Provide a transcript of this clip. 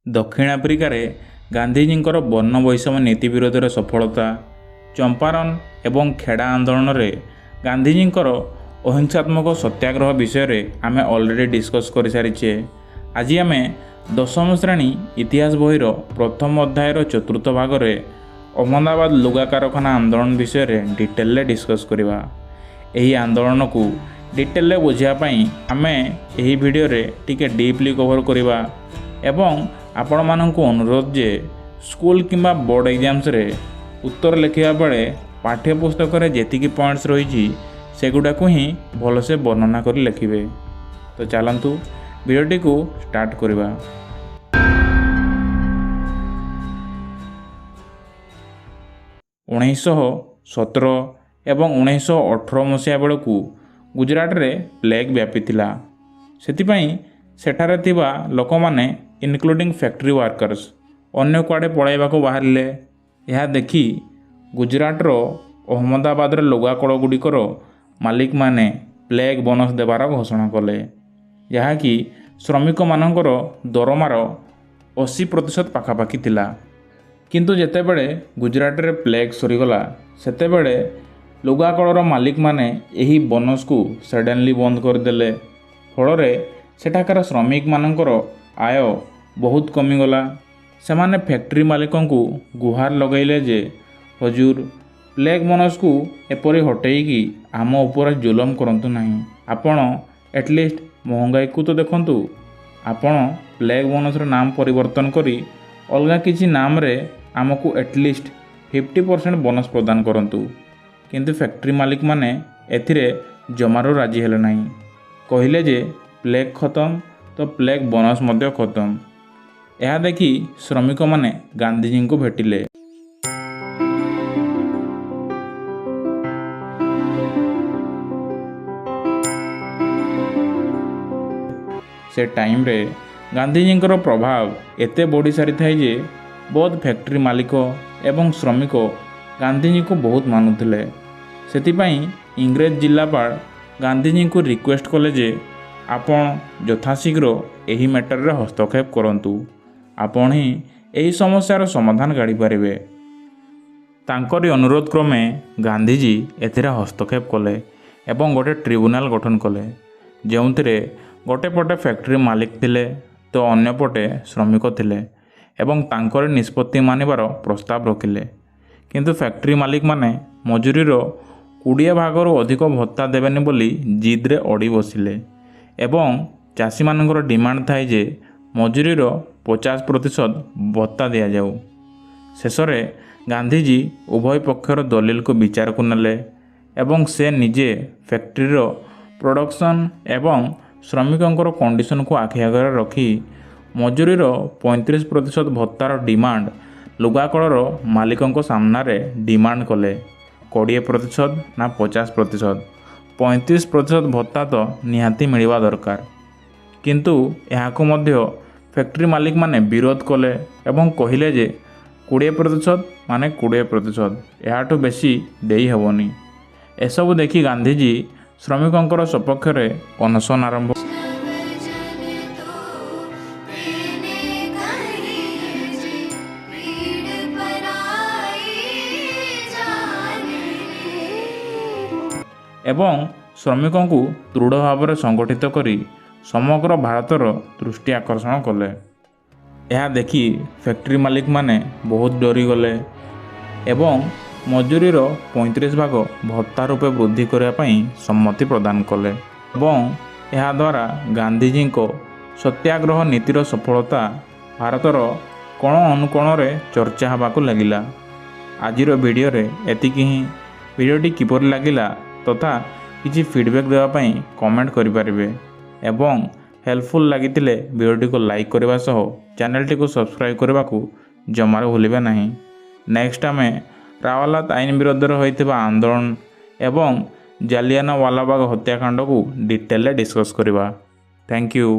ଦକ୍ଷିଣ ଆଫ୍ରିକାରେ ଗାନ୍ଧିଜୀଙ୍କର ବର୍ଣ୍ଣ ବୈଷମ୍ୟ ନୀତି ବିରୋଧରେ ସଫଳତା, ଚମ୍ପାରନ୍ ଏବଂ ଖେଡ଼ା ଆନ୍ଦୋଳନରେ ଗାନ୍ଧିଜୀଙ୍କର ଅହିଂସାତ୍ମକ ସତ୍ୟାଗ୍ରହ ବିଷୟରେ ଆମେ ଅଲରେଡ଼ି ଡିସ୍କସ୍ କରିସାରିଛେ। ଆଜି ଆମେ ଦଶମ ଶ୍ରେଣୀ ଇତିହାସ ବହିର ପ୍ରଥମ ଅଧ୍ୟାୟର ଚତୁର୍ଥ ଭାଗରେ ଅହମ୍ମଦାବାଦ ଲୁଗା କାରଖାନା ଆନ୍ଦୋଳନ ବିଷୟରେ ଡିଟେଲରେ ଡିସ୍କସ୍ କରିବା। ଏହି ଆନ୍ଦୋଳନକୁ ଡିଟେଲରେ ବୁଝିବା ପାଇଁ ଆମେ ଏହି ଭିଡ଼ିଓରେ ଟିକେ ଡିପ୍ଲି କଭର୍ କରିବା ଏବଂ ଆପଣମାନଙ୍କୁ ଅନୁରୋଧ ଯେ ସ୍କୁଲ କିମ୍ବା ବୋର୍ଡ଼ ଏକ୍ଜାମ୍ସରେ ଉତ୍ତର ଲେଖିବା ବେଳେ ପାଠ୍ୟପୁସ୍ତକରେ ଯେତିକି ପଏଣ୍ଟସ୍ ରହିଛି ସେଗୁଡ଼ାକୁ ହିଁ ଭଲସେ ବର୍ଣ୍ଣନା କରି ଲେଖିବେ। ତ ଚାଲନ୍ତୁ ଭିଡ଼ିଓଟିକୁ ଷ୍ଟାର୍ଟ କରିବା। 1917 ଏବଂ 1918 ମସିହା ବେଳକୁ ଗୁଜରାଟରେ ପ୍ଲେଗ୍ ବ୍ୟାପିଥିଲା। ସେଥିପାଇଁ ସେଠାରେ ଥିବା ଲୋକମାନେ ଇନକ୍ଲୁଡ଼ିଂ ଫ୍ୟାକ୍ଟ୍ରି ୱାର୍କର୍ସ ଅନ୍ୟ କୁଆଡ଼େ ପଳାଇବାକୁ ବାହାରିଲେ। ଏହା ଦେଖି ଗୁଜରାଟର ଅହମ୍ମଦାବାଦର ଲୁଗାକଳ ଗୁଡ଼ିକର ମାଲିକମାନେ ପ୍ଲେଗ୍ ବୋନସ୍ ଦେବାର ଘୋଷଣା କଲେ, ଯାହାକି ଶ୍ରମିକମାନଙ୍କର ଦରମାର 80% ପାଖାପାଖି ଥିଲା। କିନ୍ତୁ ଯେତେବେଳେ ଗୁଜରାଟରେ ପ୍ଲେଗ୍ ସରିଗଲା, ସେତେବେଳେ ଲୁଗାକଳର ମାଲିକମାନେ ଏହି ବୋନସ୍କୁ ସଡେନଲି ବନ୍ଦ କରିଦେଲେ। ଫଳରେ ସେଠାକାର ଶ୍ରମିକମାନଙ୍କର ଆୟ ବହୁତ କମିଗଲା। ସେମାନେ ଫ୍ୟାକ୍ଟ୍ରି ମାଲିକଙ୍କୁ ଗୁହାର ଲଗାଇଲେ ଯେ ହଜୁର, ପ୍ଲେଗ୍ ବୋନସ୍କୁ ଏପରି ହଟେଇକି ଆମ ଉପରେ ଜୁଲମ କରନ୍ତୁ ନାହିଁ। ଆପଣ ଆଟଲିଷ୍ଟ ମହଙ୍ଗାଇକୁ ତ ଦେଖନ୍ତୁ। ଆପଣ ପ୍ଲେଗ୍ ବୋନସ୍ର ନାମ ପରିବର୍ତ୍ତନ କରି ଅଲଗା କିଛି ନାମରେ ଆମକୁ ଆଟଲିଷ୍ଟ 50% ବୋନସ୍ ପ୍ରଦାନ କରନ୍ତୁ। କିନ୍ତୁ ଫ୍ୟାକ୍ଟ୍ରି ମାଲିକମାନେ ଏଥିରେ ଜମାରୁ ରାଜି ହେଲେ ନାହିଁ। କହିଲେ ଯେ ପ୍ଲେଗ୍ ଖତମ ତ ପ୍ଲେଗ୍ ବୋନସ୍ ମଧ୍ୟ ଖତମ। ଏହା ଦେଖି ଶ୍ରମିକମାନେ ଗାନ୍ଧିଜୀଙ୍କୁ ଭେଟିଲେ। ସେ ଟାଇମ୍ରେ ଗାନ୍ଧିଜୀଙ୍କର ପ୍ରଭାବ ଏତେ ବଢ଼ି ସାରିଥାଏ ଯେ ବହୁତ ଫ୍ୟାକ୍ଟ୍ରି ମାଲିକ ଏବଂ ଶ୍ରମିକ ଗାନ୍ଧିଜୀଙ୍କୁ ବହୁତ ମାନୁଥିଲେ। ସେଥିପାଇଁ ଇଂରେଜ ଜିଲ୍ଲାପାଳ ଗାନ୍ଧିଜୀଙ୍କୁ ରିକ୍ୱେଷ୍ଟ କଲେ ଯେ ଆପଣ ଯଥାଶୀଘ୍ର ଏହି ମ୍ୟାଟରରେ ହସ୍ତକ୍ଷେପ କରନ୍ତୁ, ଆପଣ ହିଁ ଏହି ସମସ୍ୟାର ସମାଧାନ କାଢ଼ିପାରିବେ। ତାଙ୍କରି ଅନୁରୋଧ କ୍ରମେ ଗାନ୍ଧିଜୀ ଏଥିରେ ହସ୍ତକ୍ଷେପ କଲେ ଏବଂ ଗୋଟେ ଟ୍ରିବ୍ୟୁନାଲ ଗଠନ କଲେ, ଯେଉଁଥିରେ ଗୋଟେ ପଟେ ଫ୍ୟାକ୍ଟ୍ରି ମାଲିକ ଥିଲେ ତ ଅନ୍ୟପଟେ ଶ୍ରମିକ ଥିଲେ ଏବଂ ତାଙ୍କରି ନିଷ୍ପତ୍ତି ମାନିବାର ପ୍ରସ୍ତାବ ରଖିଲେ। କିନ୍ତୁ ଫ୍ୟାକ୍ଟ୍ରି ମାଲିକମାନେ ମଜୁରୀର 20 ଭାଗରୁ ଅଧିକ ଭତ୍ତା ଦେବେନି ବୋଲି ଜିଦ୍ରେ ଅଡ଼ି ବସିଲେ ଏବଂ ଚାଷୀମାନଙ୍କର ଡିମାଣ୍ଡ ଥାଏ ଯେ ମଜୁରୀର 50% ଭତ୍ତା ଦିଆଯାଉ। ଶେଷରେ ଗାନ୍ଧିଜୀ ଉଭୟ ପକ୍ଷର ଦଲିଲକୁ ବିଚାରକୁ ନେଲେ ଏବଂ ସେ ନିଜେ ଫ୍ୟାକ୍ଟ୍ରିର ପ୍ରଡକ୍ସନ୍ ଏବଂ ଶ୍ରମିକଙ୍କର କଣ୍ଡିସନକୁ ଆଖି ଆଗରେ ରଖି ମଜୁରୀର 35% ଭତ୍ତାର ଡିମାଣ୍ଡ ଲୁଗାକଳର ମାଲିକଙ୍କ ସାମ୍ନାରେ ଡିମାଣ୍ଡ କଲେ। 20% ନା 50%, 35% ଭତ୍ତା ତ ନିହାତି ମିଳିବା ଦରକାର। କିନ୍ତୁ ଏହାକୁ ମଧ୍ୟ ଫ୍ୟାକ୍ଟ୍ରି ମାଲିକମାନେ ବିରୋଧ କଲେ ଏବଂ କହିଲେ ଯେ 20% ମାନେ 20%, ଏହାଠୁ ବେଶୀ ଦେଇ ହେବନି। ଏସବୁ ଦେଖି ଗାନ୍ଧିଜୀ ଶ୍ରମିକଙ୍କର ସପକ୍ଷରେ ଅନଶନ ଆରମ୍ଭ वैष्णव जन तो तेने कहिए जे पीड़ पराई जाने रे। ଏବଂ ଶ୍ରମିକଙ୍କୁ ଦୃଢ଼ ଭାବରେ ସଂଗଠିତ କରି ସମଗ୍ର ଭାରତର ଦୃଷ୍ଟି ଆକର୍ଷଣ କଲେ। ଏହା ଦେଖି ଫ୍ୟାକ୍ଟ୍ରି ମାଲିକମାନେ ବହୁତ ଡରିଗଲେ ଏବଂ ମଜୁରୀର 35 ଭାଗ ଭତ୍ତା ରୂପେ ବୃଦ୍ଧି କରିବା ପାଇଁ ସମ୍ମତି ପ୍ରଦାନ କଲେ ଏବଂ ଏହାଦ୍ୱାରା ଗାନ୍ଧିଜୀଙ୍କ ସତ୍ୟାଗ୍ରହ ନୀତିର ସଫଳତା ଭାରତର କୋଣ ଅନୁକୋଣରେ ଚର୍ଚ୍ଚା ହେବାକୁ ଲାଗିଲା। ଆଜିର ଭିଡ଼ିଓରେ ଏତିକି ହିଁ। ଭିଡ଼ିଓଟି କିପରି ଲାଗିଲା ତଥା କିଛି ଫିଡ଼ବ୍ୟାକ୍ ଦେବା ପାଇଁ କମେଣ୍ଟ କରିପାରିବେ ଏବଂ ହେଲ୍ପଫୁଲ୍ ଲାଗିଥିଲେ ଭିଡ଼ିଓଟିକୁ ଲାଇକ୍ କରିବା ସହ ଚ୍ୟାନେଲଟିକୁ ସବସ୍କ୍ରାଇବ୍ କରିବାକୁ ଜମାରୁ ଭୁଲିବେ ନାହିଁ। ନେକ୍ସଟ ଆମେ ରାୱଲାତ ଆଇନ ବିରୋଧରେ ହୋଇଥିବା ଆନ୍ଦୋଳନ ଏବଂ ଜାଲିଆନାୱାଲାବାଗ ହତ୍ୟାକାଣ୍ଡକୁ ଡିଟେଲରେ ଡିସ୍କସ୍ କରିବା। Thank you.